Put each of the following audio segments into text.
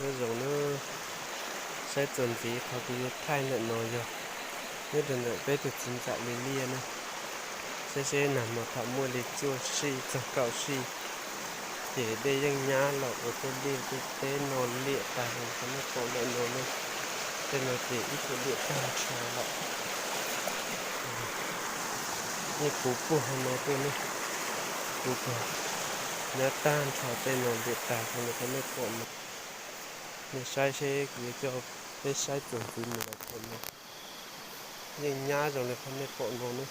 Nyob zoo na, saib txuas ntxiv qhov kuv yuav thaij ntawm no yog nyob rau ntawm peb tus txiv ntxawm li liaj na. Saib seb nag hmo thaum muaj li cuaj sij txog kaum sij, ces dej yeej nyab los ua tej liaj tej teb no liam tag li qhov nej pom ntawm no na. Tej no ces ib puas liam tag nrho lawm. Yeej puv puag hauv no tuaj ne, puv puag, nyab tag nrho tej no liam tag li qhov nej pom no. Nej saib seb kuv yuav coj peb saib txuas ntxiv mus rau qhov no, yeej nyab zoo li qhov nej pom no ne.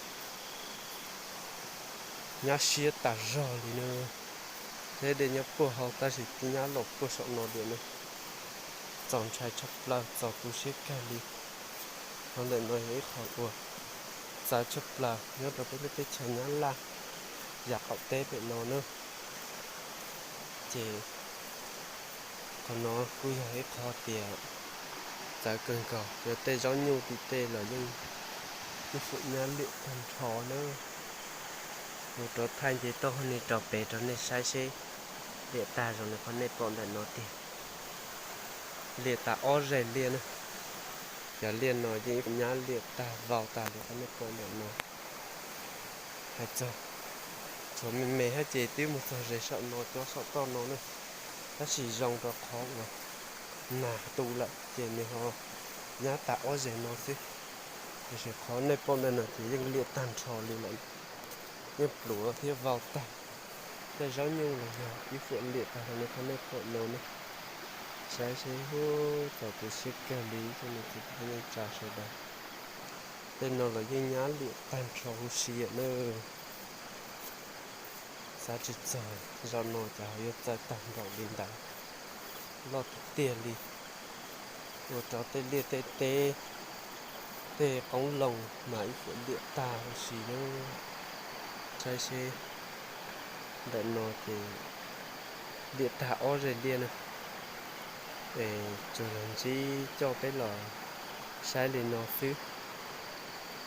Nyab siab tas zog li na. Thiab dej nyob puag hauv tab sis nyab los puag saum no tiag na. Txaus ntshai tshaj plaws, txaus tu siab kawg li. Qhov ntawm no yog ib qho uas txawv tshaj plaws nyob rau peb lub teb chaws Nyab Laj, yav qaum teb pem no na. Ces qhov no kuj yog ib qho tias txawv kawg nkaus, yog tej zaub nyuj tim tej los yeej ib fwm nyab liam tag nrho na. Mus rov thaij nce toj hauv ni rau pem rau nej saib seb liam tag zoo li qhov nej pom ntawm no tiag. Liam tas ob zeg liaj na. Cov liaj no yeej ib nyab liam tag vau tag li qhov nej pom ntawm no. Hais txog tshuav me me hab ces twb mus txog ze saum no cov saum toj no na, tab sis zoo rau qhov uas nag tu lawm ces nws ho nyab tas ob zeg no xwb. Tiam sis qhov nej pom ntawm no ces yeej liam tag nrho li lawm, yeej pluav thiab vau tag. Tej zaub nyuj los yog ib fwm liam tag li qhov nej pom no ne. Saib seb, txaus tu siab kawg li cov niam txiv kwv tij neej tsa sawv daws. Tej no los yeej nyab liam tag nrho huv si na. Xav tsis txog zaum no cas ho yuav txawv tag npaum li ntawd, loj tiag tiag li. Ua rau tej liaj tej teb, tej qoob loo mas ib fwm liam tag huv si na. Saib seb, ntawm no ces liam tag ob zeg liaj na. Es tsuas yog ntsib coj peb los saib li no xwb.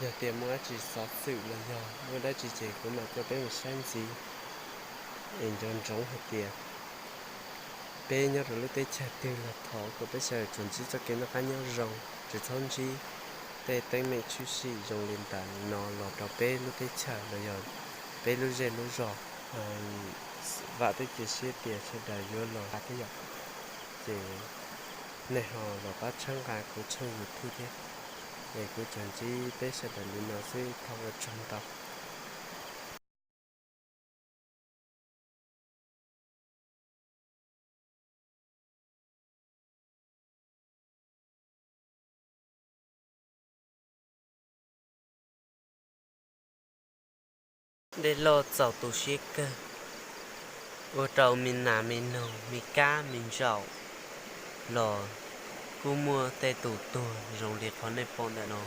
Yog tias muaj dab tsi xov xwm los yog muaj dab tsi ces kuv mam coj peb mus saib ntxiv. Es nco ntsoov hais tias peb nyob rau lub teb chaws twg los thov kom peb sawv daws tsuas ntsib txoj kev noj qab nyob zoo, tsis txhob ntsib tej teeb meem tshwm sim zoo li ntawm no los rau peb lub teb chaws los yog peb lub zej lub zos. Vam thiab cia siab tias sawv daws yuav los nqa thiab yom. Ces nej ho los pab txhawb nqa kuv tshooj YouTube thiab. Es kuv tsuas ntsib peb sawv daws li no xwb, thov ua tsaug ntau. Dej loj txaus tu siab kawg, ua rau me nas me noog me kab me ntsaum los kuj muaj tej tus tuag zoo li qhov nej pom ntawm no.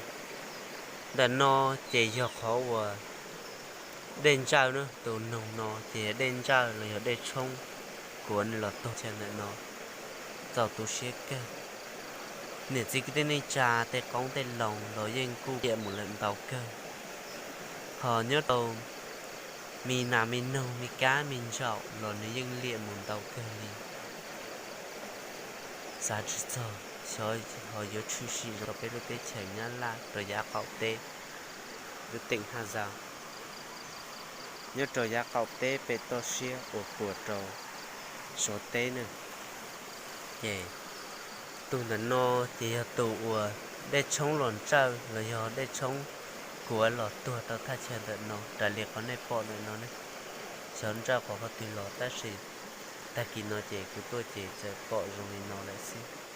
Ntawm no ces yog qhov uas dej ntsawj na, tus noog no ces dej ntsawj los yog dej tshoob kuav nws los tuag chaw ntawm no. Txaus tu siab kawg. Niam txiv kwv tij neej tsa tej qoob tej loo los yeej kuj liam mus lawm ntau kawg. Ho nyob rau me nas me noog me kab me ntsaum los nws yeej liam mus ntau kawg li. Xav tsis txog xyov ho yuav tshwm sim rau peb lub teb chaws Nyab Laj rau yav qaum teb, lub teem Haj Zaj, nyob rau yav qaum teb pem toj siab uas puas rau Suav teb na. Ces tus ntawm no ces yog tus uas dej tshoob los ntsawj los yog dej tshoob kuav los tuag rau thaj chaw ntawm no raws li qhov nej pom ntawm no ne. Xyov ntsawj qhov qhov twg los tab sis tag kis no ces kuv tuaj ces txawm pom zoo li no lawm xwb.